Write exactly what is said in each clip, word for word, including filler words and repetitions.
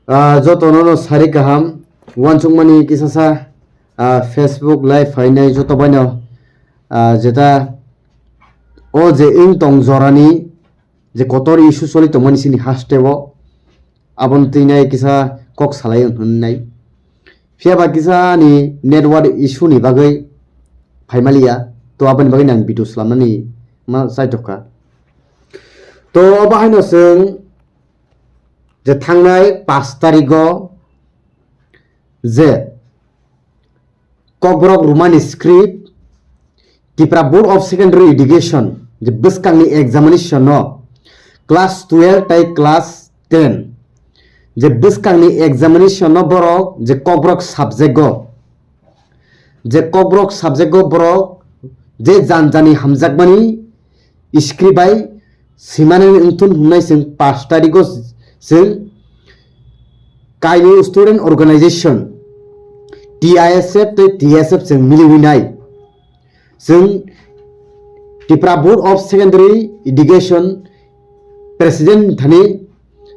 Ah, jotono no sari kaham, uansukmani kisasa, ah, Facebook live phainai joto baino, ah, jeta o je wng tong jorani je kotor issue choli tongmani chini hasteo, aboni twinai kisa kok salai hwnnai. Phiya ba kisa ani network issue ni bagwi phaimaliya, to aboni bagwi ang video slamnani ma chaitokha. To obo haino chwng je thangnai pash tarigo je Kokborok Romani script, Tripura Board of Secondary Education je bwskangni examination no class twelve tai class ten je bwskangni examination no borok je Kokborok subject o je Kokborok subject o borok je janjani hamjakmani script bai swimani wngthun hwnwi chwng pash tarigo chwng kainwi student organization T I S F tei T S F chwng miliwi nai. Chwng Tripura Board of Secondary Education President thani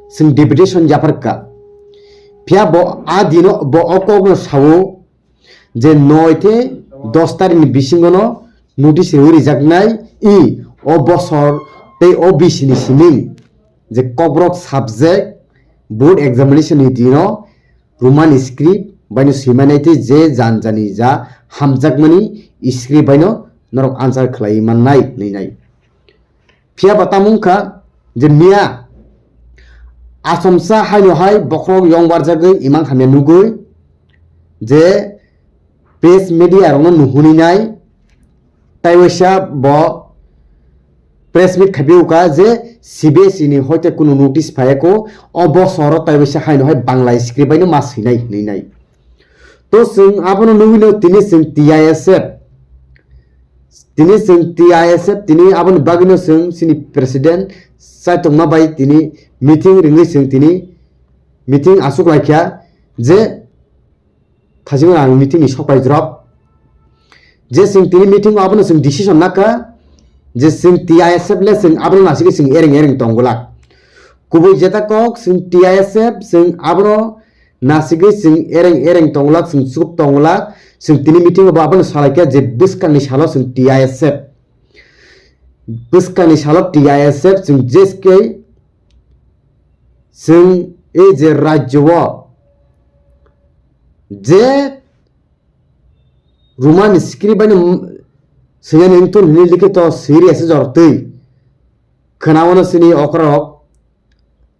chwng deputation yapharkha. Phiya bo a dino bo o kokno sao je noi tei dos tarikni bisingono notice rwi rijaknai i o bosor tei o bisini siming je Kokborok subject board examination ni dino Romani script baino swimanai tei je janjani ja hamjakmani script baino norok answer khlaiwi mannai hwnwi nai. Phiya ba tamo wngkha je miya achomsa haino hai bokhorok yong barjagwi imang hamya nugwi je press media rokno nuhuni nai, tai waisa bo press meet khabi uka je C B S E ni hoite kunu notice phaiya ko, o bosoro tai waisa haino hai Bangla script baino ma swinai hwnwi nai. To chwng abono nugwino tini chwng T I S F, tini chwng T I S F, tini aboni bagwino chwng chini president chaitokma bai tini meeting ringwi chwng tini meeting aswk laikha je thajingo ang meeting ni sokpai drop je chwng tini meeting o abono chwng decision nakha je chwng T I S F le chwng abono nasigwi chwng ereng ereng tongwlak. Kubui jeta kok chwng T I S F chwng abono nasigwi chwng ereng ereng tongwlak, chwng chukup tongwlak, chwng tini meeting o bo abono salaikha je bwskangni salo chwng T I S F, bwskangni salo T I S F chwng jeske chwng ei je rajyo o je Romani script baino swinani wngthun hwnwi likhe to serious jor twi khwnawano chini okorok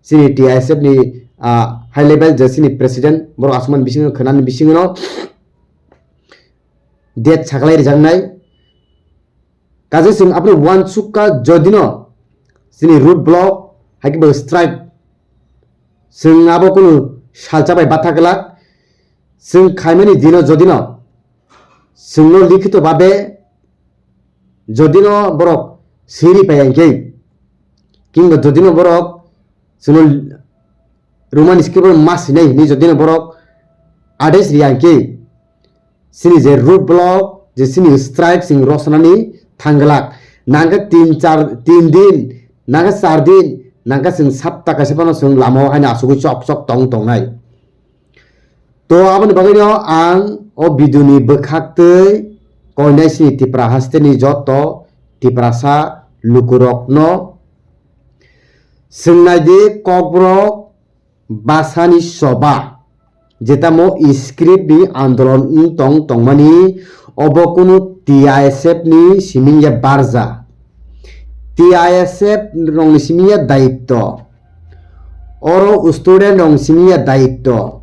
chini T I S F ni, ah, high level je chini president borok aswkmani bisingo khwnani bisingo no date saklai rijaknai. Kaje chwng abono uansukha jodino chini road block hai khe bo strike chwng abo kunu salsa bai batha glak chwng khaimani dino jodino chwngno likhito babe jodino borok siri pai hwnkhe, kingba jodino borok chwngno Roman script o ma sinai hinwi jodino borok ades riya hwnkhe, chini je road block, je chini strike chwng rosonani thangglak. Nangkhe tin char, tin din, nangkhe char din, nangkhe chwng sapta kaisa phano chwng lama o haino asugwi chok chok tong tongnai. To aboni bagwino ang o video ni bwkhak twi koinai chini Tipra hasteni joto Tiprasa lukurokno swngnai di, Kokborok basani choba, jetamo script ni andolon wng tong tongmani, obo kunu T I S F ni siming ya barja. T I S F rokni siming ya daitto. Oro student rokni siming ya daitto.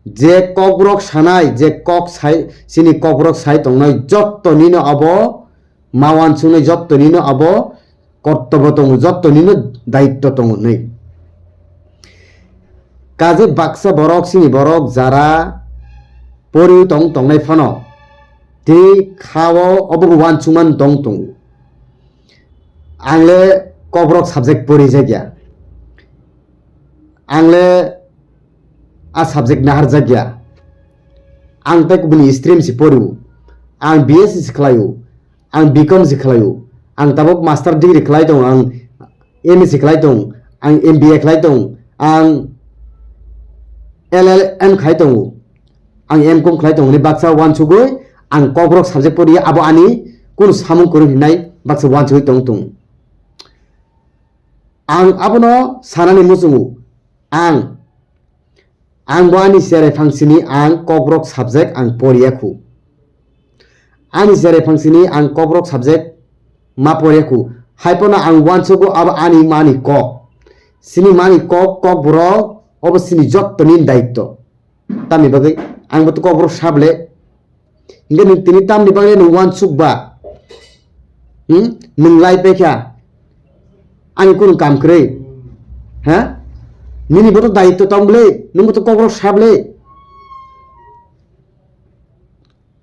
Je Kokborok sanai, je kok sai, chini Kokborok sai tongnai jotto nino abo ma uansuknai jotto nino abo kortobo tongo, jotto nino daitto tongo hinwi. Kaje baksa borok, chini borok jara poriwi tong tongnai phano tei kha-o obo uansukmani tong tongo. Ang le Kokborok subject porijakya, ang le a subject naharjakya, ang tei kubuni stream se porio, ang B S C se khlaio, ang B Com se khlaio, ang tabuk master degree khlai tongo, ang M A se khlai tong, ang M B A khlai tong, ang L L M khai tongo, ang M Com khlai tongoni baksa uansugwi ang Kokborok subject poriya, abo ani kunu samung kwrwng hinai baksa uansugwi tong tongo. Ang abono sanani muchungo, ang, ang bo ani cherai phangsini ang Kokborok subject ang poriya khu. Ani cherai phangsini ang Kokborok subject ma poriya khu. Haiphano ang uansugo abo ani mani kok. Sini mani kok, Kokborok, obo sini jottoni daitto. Tamni bagwi ang bo to Kokborok sable. Hingke nwng tini tamni bagwi nwng uansuk ba? Hmm? Nwng lai paikha. Ani kunu kam kwrwi. Ha? Nini bo to daitto tong bwle, nwng bo to Kokborok sable.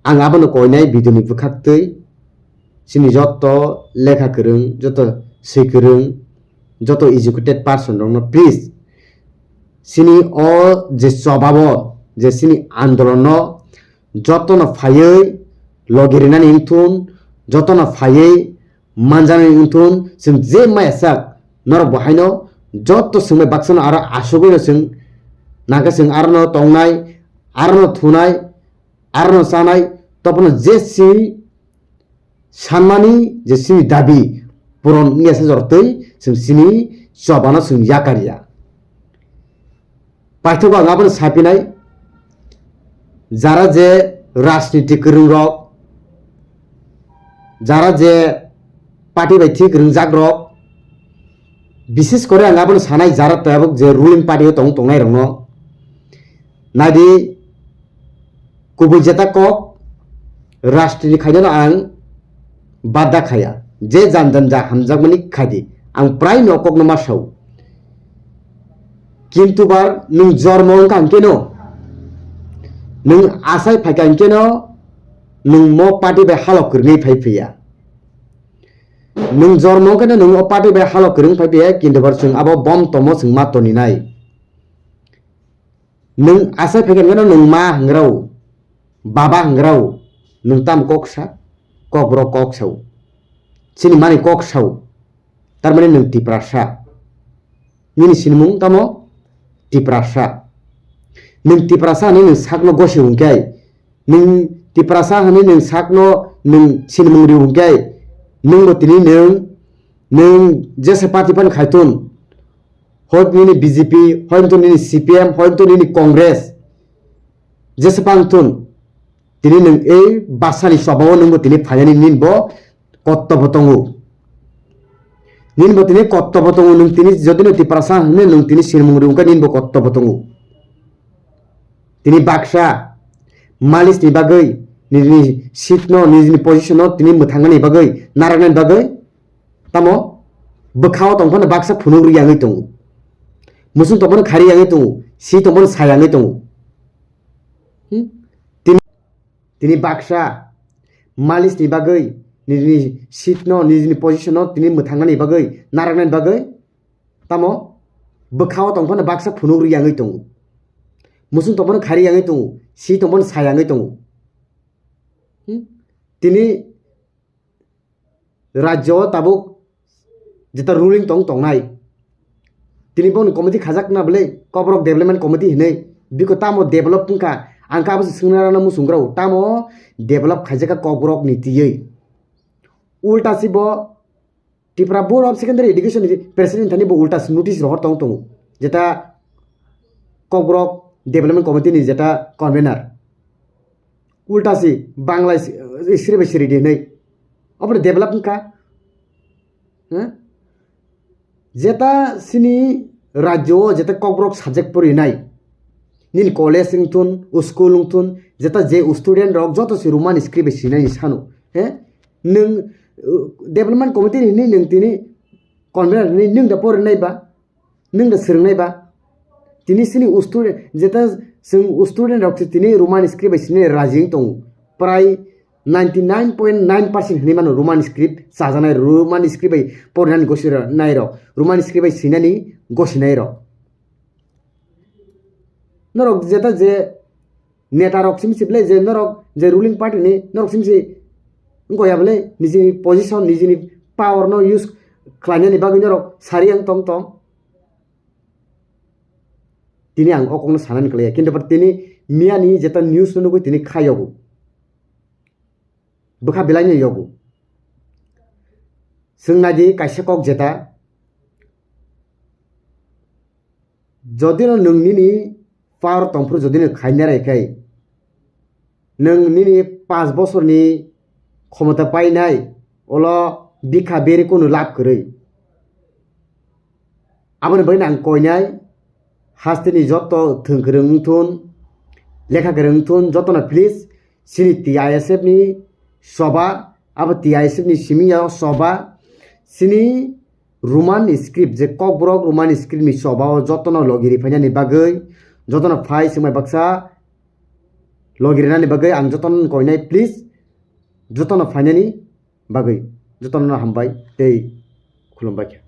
Ang abono koinai video ni bwkhaktwi chini joto lekha kwrwng, joto swi kwrwng, joto educated person rokno please chini o je chobabo je chini andolon no jotono phaiwi logirinani wngthun, jotono phaiwi manjaknai wngthun, chwng je maya sak norok bo haino joto swngbai baksano aro asugwino chwng nangkhe chwng arono tongnai, arono thunai, arono chanai, tophano je si sanmani je sini dabi puron wngya se jortwi chwng sini chobano chwng yakarya. Paithago ang abono sapinai, jara je rajniti kwrwng rok, jara je party bai thik rwngjak rok, bises kore ang abono sanai jara tabuk je ruling party o tong tongnai rokno. Naidi kubui jeta kok rajniti khainano ang bada khaya. Je jan jan ja hamjakmani khaidi. Ang prai no kokno ma sao. Kintu bar nwng jormo wngkha hwnkeno, nwng asai phaikha hwnkeno, nwng mo party bai halok kwrwngwi phai phiya. Nwng jormo wngkhe nwng o party bai halok kwrwng phai phiya, kintu bar chwng abo bom tomo chwng ma toninai. Nwng asai phaikha hwnkhe nwng ma hwngrao, baba hwngrao, nwng tam kok sa, Kokborok kok sao. Chini mani kok sao. Tarmani nwng Tiprasa. Nini sinimung tamo Tiprasa. Nwng Tiprasa hinwi nwng sakno gosi hwnkhe, nwng Tiprasa hinwi nwng sakno nwng sinimung ri hwnkhe, nwngbo tini nwng, nwng jesa party phano khaithun, hoi nini B J P, hoi nini C P M, hoi nini Congress, jesa phano thun, tini nwng ei basani chobao nwngbo tini phainani nini bo kottobo tongo. Nini bo tini kottobo tongo, nwng tini jodi no Tiprasa hinwi nwng tini sinimung ri hwnkhe nini bo kottobo tongo. Tini baksa malisni bagwi, nini seat no, nini position no tini mwthangnani bagwi, naraknani bagwi, tamo bwkhao tongphano baksa phunuk ri yangwi tongo. Musung tongphano khari yangwi tongo, si tongphano sa yangwi tongo. Hmm? Tini, tini baksa malisni bagwi, nini seat no, nini position no tini mwthangnani bagwi, naraknani bagwi, tamo bwkhao tongphano baksa phunuk ri yangwi tongo. Musung tongphano khari yangwi tongo, si tongphano sa yangwi tongo. Hmm? Tini rajyo o tabuk jeta ruling tong tongnai. Tini boni committee khajak na bwle, Kokborok Development Committee hinwi. Biko tamo develop wngkha? Ang khe abo se swngna rwna muchung rw. Tamo develop khaijak kha Kokborok ni twiwi? Ulta si bo Tripura Board of Secondary Education ni president thani bo ulta si notice rohor tong tongo. Jeta Kokborok Development Committee ni jeta convener. Ulta si Bangla si, siri bai siri di hinwi. Obo develop wngkha. Huh? Jeta sini rajyo o jeta Kokborok subject porinai. Nini college wngthun, school wngthun, jeta je student rok joto si Roman script bai sinai sano. He? Nwng, uh, development committee ni nwng tini convener ni nwng da porinai ba? Nwng da swrwngnai ba? Tini sini student, jeta chwng student rok se tini Roman script bai sinai raji wng tongo. Prai ninety nine point nine percent hinwi mano Roman script chajaknai, Roman script bai porinani gosi nai rok, Roman script bai sinani gosi nai rok. Norok jeta je neta rok simi si belai je norok je ruling party ni norok simi si wngkha ya belai nijini position, nijini power no use khlainani bagwi norok sari ang tong tong. Tini ang o kokno sanani kwlaiya, kintu but tini miyani jeta news no nugwi tini kha yogo, bwkha belai no yogo. Chwng naidi kaisa kok jeta, jodi no nwng nini power tongphuru jodi no khaina rai khai, nwng nini panch bosorni khomota painai, olo bikha beri kunu lab kwrwi. Aboni bagwi ang koinai hasteni joto thwng kwrwng wngthun, lekha kwrwng wngthun, jotono please chini T I S F ni soba, abo T I S F ni simi ya soba, chini Roman script, je kokborok Roman script ni soba o jotono logi ri phainani bagwi, jotono phai swngbai baksa logi rinani bagwi ang jotono koinai, please, jotono phainani bagwi jotono hambai tei khulumbai kha.